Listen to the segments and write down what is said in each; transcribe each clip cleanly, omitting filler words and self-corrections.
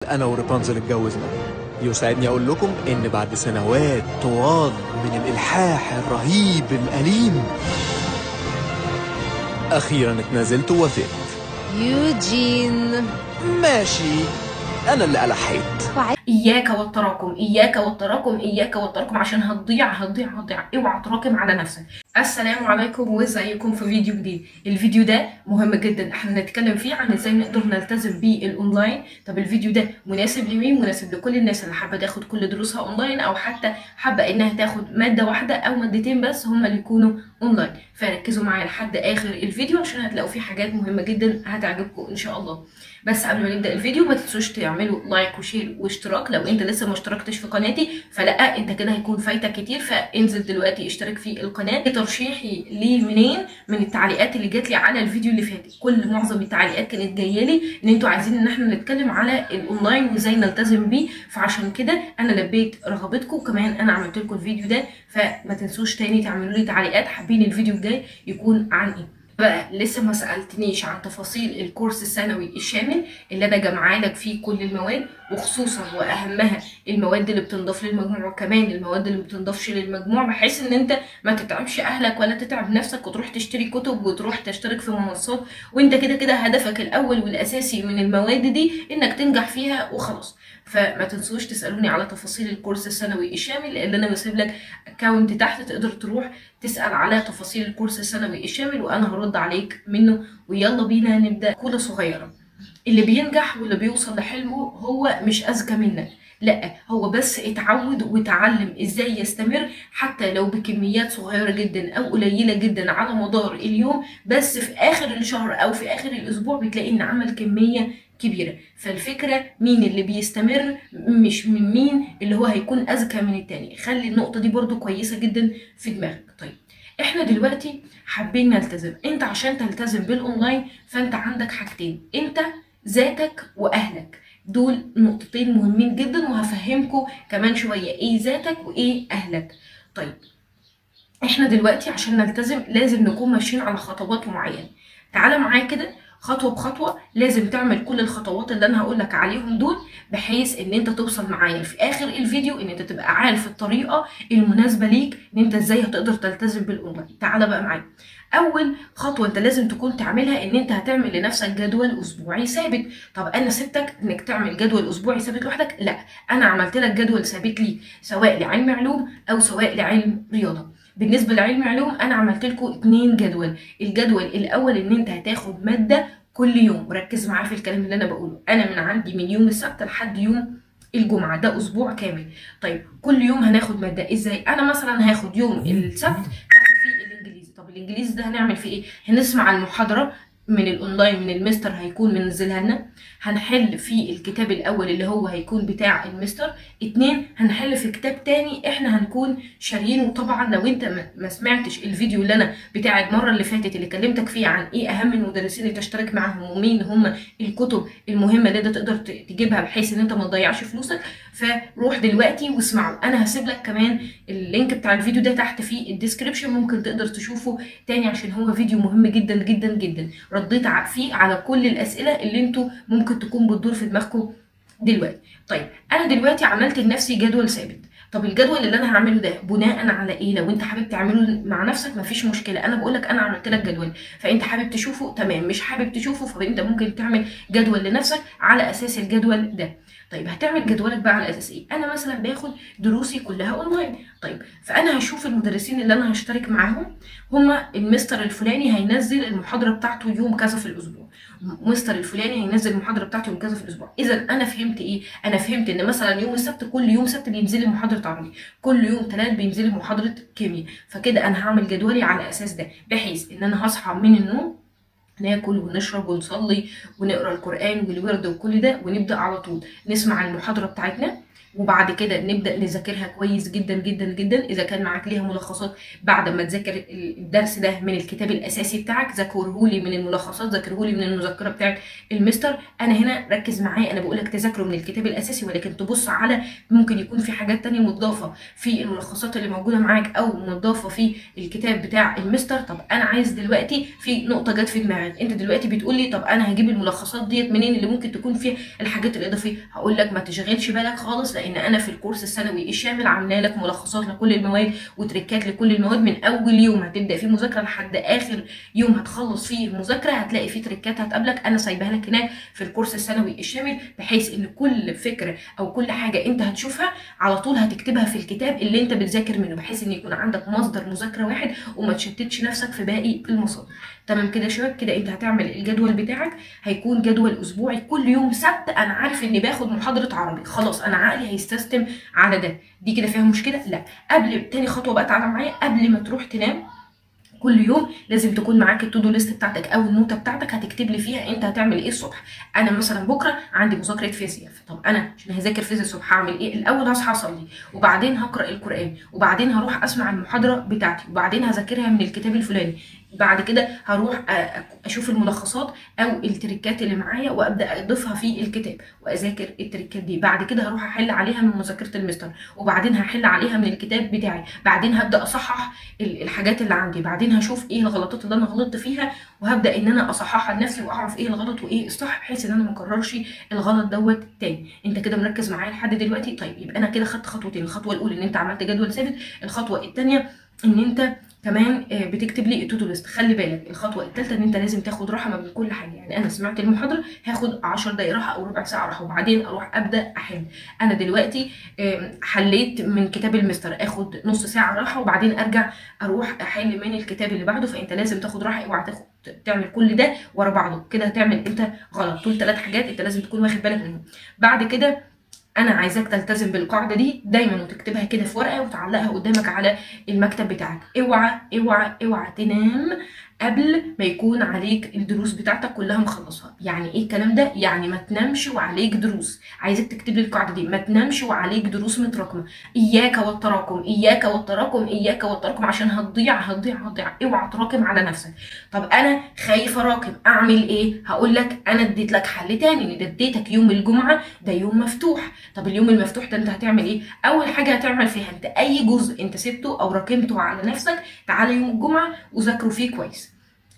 انا ورابنزل اتجوزنا. يسعدني اقول لكم ان بعد سنوات طوال من الالحاح الرهيب الاليم اخيرا اتنازلت ووافقت. يوجين ماشي، انا اللي الحيت. اياك والتراكم، اياك والتراكم، اياك والتراكم، عشان هتضيع هتضيع هتضيع. اوعى تراكم على نفسك. السلام عليكم وازيكم في فيديو جديد. الفيديو ده مهم جدا، احنا هنتكلم فيه عن ازاي نقدر نلتزم بالاونلاين. طب الفيديو ده مناسب لمين؟ مناسب لكل الناس اللي حابة تاخد كل دروسها اونلاين، او حتى حابة انها تاخد مادة واحدة او مادتين بس هما اللي يكونوا اونلاين. فركزوا معايا لحد اخر الفيديو عشان هتلاقوا فيه حاجات مهمة جدا هتعجبكم ان شاء الله. بس قبل ما نبدا الفيديو ما تنسوش تعملوا like و share واشتراك. لو انت لسه ما اشتركتش في قناتي فلا، انت كده هيكون فايتك كتير، فانزل دلوقتي اشترك في القناة. ترشيحي ليه منين؟ من التعليقات اللي جات لي على الفيديو اللي فات. كل معظم التعليقات كانت جاية لي ان انتوا عايزين ان احنا نتكلم على الاونلاين وازاي نلتزم بيه، فعشان كده انا لبيت رغبتكم، وكمان انا عملت لكم الفيديو ده. فما تنسوش تاني تعملوا لي تعليقات حابين الفيديو الجاي يكون عن ايه. بقى لسه ما سألتنيش عن تفاصيل الكورس السنوي الشامل اللي انا جمعالك لك فيه كل المواد، وخصوصا واهمها المواد اللي بتنضاف للمجموع، وكمان المواد اللي ما بتنضافش للمجموع، بحيث ان انت ما تتعبش اهلك ولا تتعب نفسك وتروح تشتري كتب وتروح تشترك في منصات، وانت كده كده هدفك الاول والاساسي من المواد دي انك تنجح فيها وخلاص. فما تنسوش تسالوني على تفاصيل الكورس السنوي الشامل، لان انا بسيب لك account تحت تقدر تروح تسال على تفاصيل الكورس السنوي الشامل وانا هرد عليك منه. ويلا بينا نبدا. كولا صغيرة، اللي بينجح واللي بيوصل لحلمه هو مش اذكى منك، لا هو بس اتعود وتعلم ازاي يستمر حتى لو بكميات صغيرة جدا او قليله جدا على مدار اليوم، بس في اخر الشهر او في اخر الاسبوع بتلاقي ان عمل كمية كبيرة. فالفكرة مين اللي بيستمر مش من مين اللي هو هيكون اذكى من التاني. خلي النقطة دي برضو كويسة جدا في دماغك. طيب احنا دلوقتي حابين نلتزم. انت عشان تلتزم بالاونلاين فانت عندك حاجتين، انت ذاتك واهلك. دول نقطتين مهمين جدا وهفهمكم كمان شوية ايه ذاتك وايه اهلك. طيب احنا دلوقتي عشان نلتزم لازم نكون ماشيين على خطوات معينة. تعالى معايا كده خطوة بخطوة، لازم تعمل كل الخطوات اللي انا هقولك عليهم دول بحيث ان انت توصل معايا في اخر الفيديو ان انت تبقى عارف الطريقة المناسبة ليك ان انت ازاي هتقدر تلتزم بالاونلاين. تعالى بقى معايا. اول خطوة انت لازم تكون تعملها ان انت هتعمل لنفسك جدول اسبوعي ثابت. طب انا سبتك انك تعمل جدول اسبوعي ثابت لوحدك؟ لا، انا عملت لك جدول ثابت ليك سواء لعلم علوم او سواء لعلم رياضة. بالنسبة لعلم علوم انا عملت لكم 2 جدول. الجدول الاول ان انت هتاخد مادة كل يوم، ركز معايا في الكلام اللي انا بقوله، انا من عندي من يوم السبت لحد يوم الجمعة، ده اسبوع كامل. طيب كل يوم هناخد مادة ازاي؟ انا مثلا هاخد يوم السبت هاخد فيه الانجليزي. طب الانجليزي ده هنعمل فيه ايه؟ هنسمع المحاضرة من الاونلاين من المستر هيكون منزلها لنا، هنحل في الكتاب الاول اللي هو هيكون بتاع المستر، 2 هنحل في كتاب تاني احنا هنكون شاريينه. وطبعا لو انت ما سمعتش الفيديو اللي انا بتاع المرة اللي فاتت اللي كلمتك فيه عن ايه اهم المدرسين اللي تشترك معاهم ومين هم الكتب المهمة اللي انت تقدر تجيبها بحيث ان انت ما تضيعش فلوسك، فروح دلوقتي واسمعه. انا هسيب لك كمان ال link بتاع الفيديو ده تحت في ال description، ممكن تقدر تشوفه تاني عشان هو فيديو مهم جدا جدا جدا، رديت فيه على كل الاسئلة اللي انتوا ممكن تكون بتدور في دماغكم دلوقتي. طيب انا دلوقتي عملت لنفسي جدول ثابت. طب الجدول اللي انا هعمله ده بناء على ايه؟ لو انت حابب تعمله مع نفسك مفيش مشكلة، انا بقولك انا عملت لك جدول، فانت حابب تشوفه تمام، مش حابب تشوفه فانت ممكن تعمل جدول لنفسك على اساس الجدول ده. طيب هتعمل جدولك بقى على اساس ايه؟ انا مثلا باخد دروسي كلها اونلاين، طيب فانا هشوف المدرسين اللي انا هشترك معاهم، هما المستر الفلاني هينزل المحاضرة بتاعته يوم كذا في الاسبوع، مستر الفلاني هينزل المحاضرة بتاعته يوم كذا في الاسبوع. اذا انا فهمت ايه؟ انا فهمت ان مثلا يوم السبت كل يوم سبت بينزل لي محاضرة عربي، كل يوم ثلاث بينزل لي محاضرة كيمياء، فكده انا هعمل جدولي على اساس ده، بحيث ان انا هصحى من النوم ناكل ونشرب ونصلي ونقرا القرآن والورد وكل ده، ونبدأ على طول نسمع المحاضرة بتاعتنا. وبعد كده نبدا نذاكرها كويس جدا جدا جدا. اذا كان معاك ليها ملخصات، بعد ما تذاكر الدرس ده من الكتاب الاساسي بتاعك ذاكرهولي من الملخصات، ذاكرهولي من المذكرة بتاعت المستر. انا هنا ركز معايا، انا بقولك تذاكره من الكتاب الاساسي، ولكن تبص على ممكن يكون في حاجات تانية متضافه في الملخصات اللي موجودة معاك او متضافه في الكتاب بتاع المستر. طب انا عايز دلوقتي، في نقطة جت في دماغك انت دلوقتي بتقولي طب انا هجيب الملخصات ديت منين اللي ممكن تكون فيها الحاجات الاضافية؟ هقول لك ما تشغلش بالك خالص، لان انا في الكورس السنوي الشامل عامله لك ملخصات لكل المواد وتريكات لكل المواد، من اول يوم هتبدا فيه مذاكرة لحد اخر يوم هتخلص فيه مذاكرة هتلاقي فيه تريكات هتقابلك، انا سايبها لك هناك في الكورس السنوي الشامل، بحيث ان كل فكرة او كل حاجة انت هتشوفها على طول هتكتبها في الكتاب اللي انت بتذاكر منه، بحيث ان يكون عندك مصدر مذاكرة واحد وما تشتتش نفسك في باقي المصادر. تمام كده يا شباب؟ كده انت هتعمل الجدول بتاعك، هيكون جدول اسبوعي، كل يوم سبت انا عارف اني باخد محاضرة عربي، خلاص انا عقلي هيستسلم على ده. دي كده فيها مشكلة؟ لا. قبل تاني خطوة بقى، تعالى معايا، قبل ما تروح تنام كل يوم لازم تكون معاك ال to do list بتاعتك او النوته بتاعتك، هتكتب لي فيها انت هتعمل ايه الصبح. انا مثلا بكره عندي مذاكرة فيزياء، طب انا عشان هذاكر فيزياء الصبح هعمل ايه؟ الاول هصحى اصلي، وبعدين هقرا القران، وبعدين هروح اسمع المحاضرة بتاعتي، وبعدين هذاكرها من الكتاب الفلاني، بعد كده هروح اشوف الملخصات او التريكات اللي معايا وابدا اضيفها في الكتاب واذاكر التريكات دي، بعد كده هروح احل عليها من مذاكرة المستر، وبعدين هحل عليها من الكتاب بتاعي، بعدين هبدا اصحح الحاجات اللي عندي، بعدين هشوف ايه الغلطات اللي انا غلطت فيها وهبدا ان انا اصححها لنفسي واعرف ايه الغلط وايه الصح، بحيث ان انا ما اكررش الغلط دوت تاني. انت كده مركز معايا لحد دلوقتي؟ طيب يبقى انا كده خدت خطوتين، الخطوة الاولى ان انت عملت جدول ثابت، الخطوة الثانية ان انت كمان بتكتب لي ال to do list. خلي بالك الخطوة الثالثة ان انت لازم تاخد راحة ما بين كل حاجة، يعني انا سمعت المحاضرة هاخد 10 دقائق راحة او ربع ساعة راحة، وبعدين اروح ابدا احل. انا دلوقتي حليت من كتاب المستر، اخد نص ساعة راحة وبعدين ارجع اروح احل من الكتاب اللي بعده. فانت لازم تاخد راحة، اوعى تاخد تعمل كل ده ورا بعضه، كده هتعمل انت غلط. طول 3 حاجات انت لازم تكون واخد بالك منهم. بعد كده انا عايزاك تلتزم بالقاعدة دي دايما، وتكتبها كده في ورقة وتعلقها قدامك على المكتب بتاعك. اوعى اوعى اوعى تنام قبل ما يكون عليك الدروس بتاعتك كلها مخلصها. يعني ايه الكلام ده؟ يعني ما تنامش وعليك دروس. عايزك تكتب لي القاعدة دي، ما تنامش وعليك دروس متراكمه. اياك والتراكم، اياك والتراكم، اياك والتراكم، عشان هتضيع هتضيع هتضيع. اوعى تراكم على نفسك. طب انا خايف اراكم، اعمل ايه؟ هقول لك انا اديت لك حل تاني، ان اديتك يوم الجمعة ده يوم مفتوح. طب اليوم المفتوح ده انت هتعمل ايه؟ اول حاجة هتعمل فيها انت اي جزء انت سبته او راكمته على نفسك، تعالى يوم الجمعة وذاكره فيه كويس.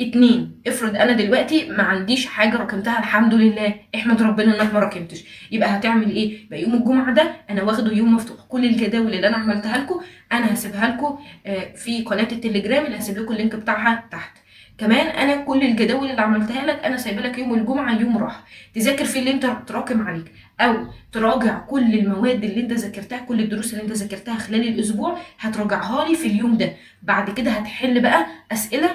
2، افرض انا دلوقتي ما عنديش حاجة راكمتها، الحمد لله، احمد ربنا انك ما راكمتش، يبقى هتعمل ايه؟ يبقى يوم الجمعة ده انا واخده يوم مفتوح، كل الجداول اللي انا عملتها لكم انا هسيبها لكم في قناة التليجرام اللي هسيب لكم ال link بتاعها تحت. كمان انا كل الجداول اللي عملتها لك انا سايبه لك يوم الجمعة يوم راحة تذاكر فيه اللي انت تراكم عليك، او تراجع كل المواد اللي انت ذاكرتها، كل الدروس اللي انت ذاكرتها خلال الاسبوع هتراجعها لي في اليوم ده. بعد كده هتحل بقى اسئلة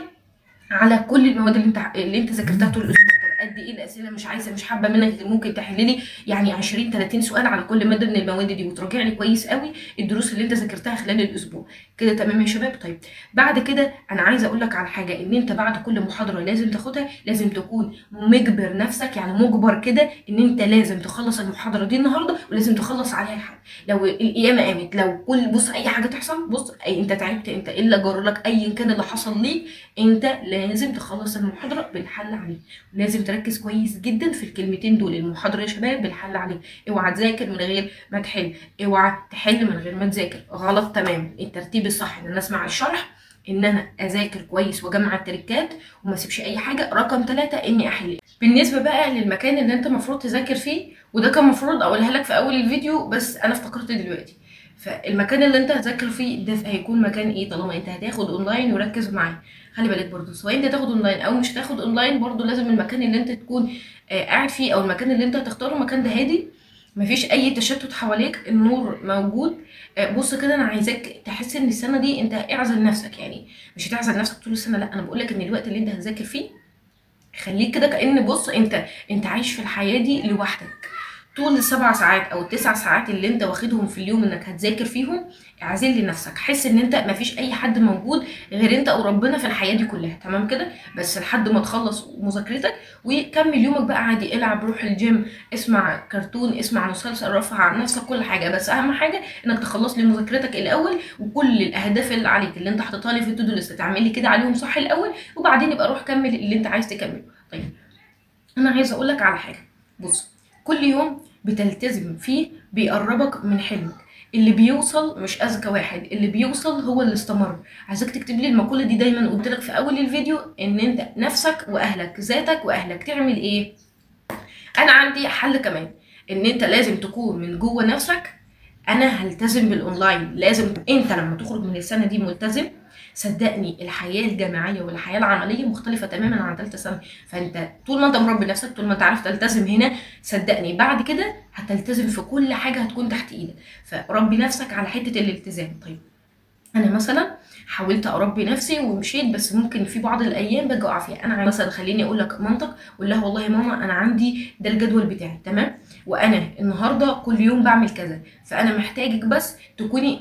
على كل المواد اللي انت ذاكرتها طول الاسبوع. طب قد ايه الاسئلة؟ مش عايزه، مش حابة منك، ممكن تحل لي يعني 20 30 سؤال على كل مادة من المواد دي، وتراجع لي كويس قوي الدروس اللي انت ذاكرتها خلال الاسبوع. كده تمام يا شباب؟ طيب بعد كده انا عايزه اقول لك على حاجة، ان انت بعد كل محاضرة لازم تاخدها لازم تكون مجبر نفسك، يعني مجبر كده ان انت لازم تخلص المحاضرة دي النهارده ولازم تخلص عليها الحل. لو القيامة قامت، لو كل بص اي حاجة تحصل، بص أي انت تعبت، انت الا جرالك، ايا كان اللي حصل ليك، انت لازم تخلص المحاضرة بالحل عليه. لازم تركز كويس جدا في الكلمتين دول، المحاضرة يا شباب بالحل عليه. اوعى تذاكر من غير ما تحل، اوعى تحل من غير ما تذاكر، غلط تماما. الترتيب الصح ان انا اسمع الشرح، ان انا اذاكر كويس واجمع التريكات وما اسيبش اي حاجة. رقم 3 اني احل. بالنسبة بقى للمكان اللي انت المفروض تذاكر فيه، وده كان المفروض اقولها لك في اول الفيديو بس انا افتكرت دلوقتي. فالمكان اللي انت هتذاكر فيه ده هيكون مكان ايه؟ طالما انت هتاخد اونلاين، وركز معايا، خلي بالك برضو، سواء انت هتاخد اونلاين او مش هتاخد اونلاين، برضو لازم المكان اللي انت تكون قاعد فيه او المكان اللي انت هتختاره مكان ده هادي، مفيش اي تشتت حواليك، النور موجود. بص كده، انا عايزاك تحس ان السنة دي انت اعزل نفسك، يعني مش هتعزل نفسك طول السنة، لا، انا بقولك ان الوقت اللي انت هتذاكر فيه خليك كده كأن بص انت عايش في الحياة دي لوحدك. طول ال7 ساعات او ال9 ساعات اللي انت واخدهم في اليوم انك هتذاكر فيهم، اعزل لنفسك، حس ان انت مفيش اي حد موجود غير انت او ربنا في الحياة دي كلها، تمام كده؟ بس لحد ما تخلص مذاكرتك وكمل يومك بقى عادي، العب، روح الجيم، اسمع كرتون، اسمع مسلسل، رفع عن نفسك، كل حاجة، بس اهم حاجة انك تخلص لي مذاكرتك الاول، وكل الاهداف اللي عليك اللي انت حاططها لي في ال to do list تعملي كده عليهم صح الاول، وبعدين يبقى روح كمل اللي انت عايز تكمله. طيب انا عايزه اقول لك على حاجة، بص، كل يوم بتلتزم فيه بيقربك من حلمك. اللي بيوصل مش اذكى واحد، اللي بيوصل هو اللي استمر. عايزاك تكتب لي المقولة دي دايما، قلت لك في اول الفيديو ان انت نفسك واهلك، ذاتك واهلك. تعمل ايه؟ انا عندي حل كمان، ان انت لازم تكون من جوه نفسك انا هلتزم بالاونلاين. لازم انت لما تخرج من السنة دي ملتزم، صدقني الحياة الجامعية والحياة العملية مختلفة تماما عن ثالثة ثانوي. فانت طول ما انت مربي نفسك، طول ما انت عارف تلتزم هنا، صدقني بعد كده هتلتزم في كل حاجة هتكون تحت ايدك. فربي نفسك على حتة الالتزام. طيب انا مثلا حاولت اربي نفسي ومشيت، بس ممكن في بعض الايام باجي اقع فيها. انا مثلا خليني اقول لك منطق، قول لها والله يا ماما انا عندي ده الجدول بتاعي، تمام، وانا النهارده كل يوم بعمل كذا، فانا محتاجك بس تكوني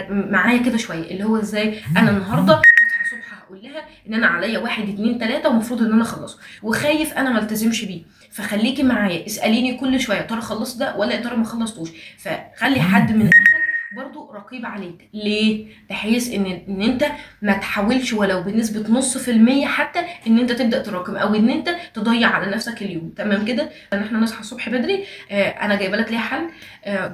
معايا كده شوية، اللي هو ازاي انا النهارده هصحى الصبح هقول لها ان انا عليا 1 2 3 ومفروض ان انا اخلصه، وخايف انا ما التزمش بيه، فخليكي معايا، اساليني كل شوية ترى خلصت ده ولا يا ترى ما خلصتوش. فخلي حد من اهلك برضو رقيب عليك. ليه؟ بحيث ان انت ما تحاولش ولو بنسبة 0.5% حتى ان انت تبدا تراكم او ان انت تضيع على نفسك اليوم، تمام كده؟ ان احنا نصحى الصبح بدري. انا جايبه لك ليه حل.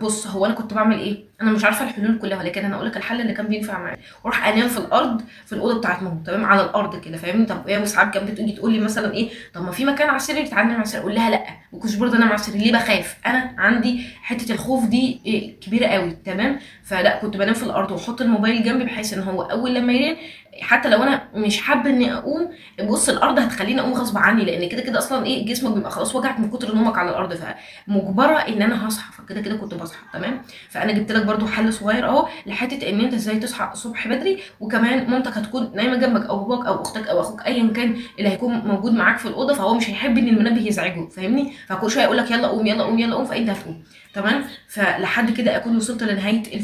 بص، هو انا كنت بعمل ايه؟ انا مش عارفه الحلول كلها، ولكن انا اقول لك الحل اللي كان بينفع معايا. واروح انام في الارض في الاوضة بتاعت ماما، تمام، على الارض كده، فاهمني؟ طب هي ساعات كانت بتيجي تقول لي مثلا ايه، طب ما في مكان على السرير، تعالى ننام على السرير. اقول لها لا، ما كنتش برضه انام على السرير. ليه؟ بخاف، انا عندي حتة الخوف دي كبيرة قوي، تمام؟ فلا، كنت بنام في الارض واحط الموبايل جنبي، بحيث ان هو اول لما يرن، حتى لو انا مش حابة اني اقوم، بص الارض هتخليني اقوم غصب عني، لان كده كده اصلا ايه، جسمك بيبقى خلاص وجعك من كتر نومك على الارض، فمجبره ان انا هصحى، فكده كده كنت بصحى، تمام؟ فانا جبت لك برده حل صغير اهو لحته ان انت ازاي تصحى الصبح بدري، وكمان مامتك هتكون نايمة جنبك او باباك او اختك او اخوك، ايا كان اللي هيكون موجود معاك في الاوضة، فهو مش هيحب ان المنبه يزعجه، فاهمني؟ فكل شوية يقول لك يلا قوم يلا قوم يلا قوم، فانت هتقوم، تمام؟ فلحد كده اكون وصلت لنهاية الفيديو.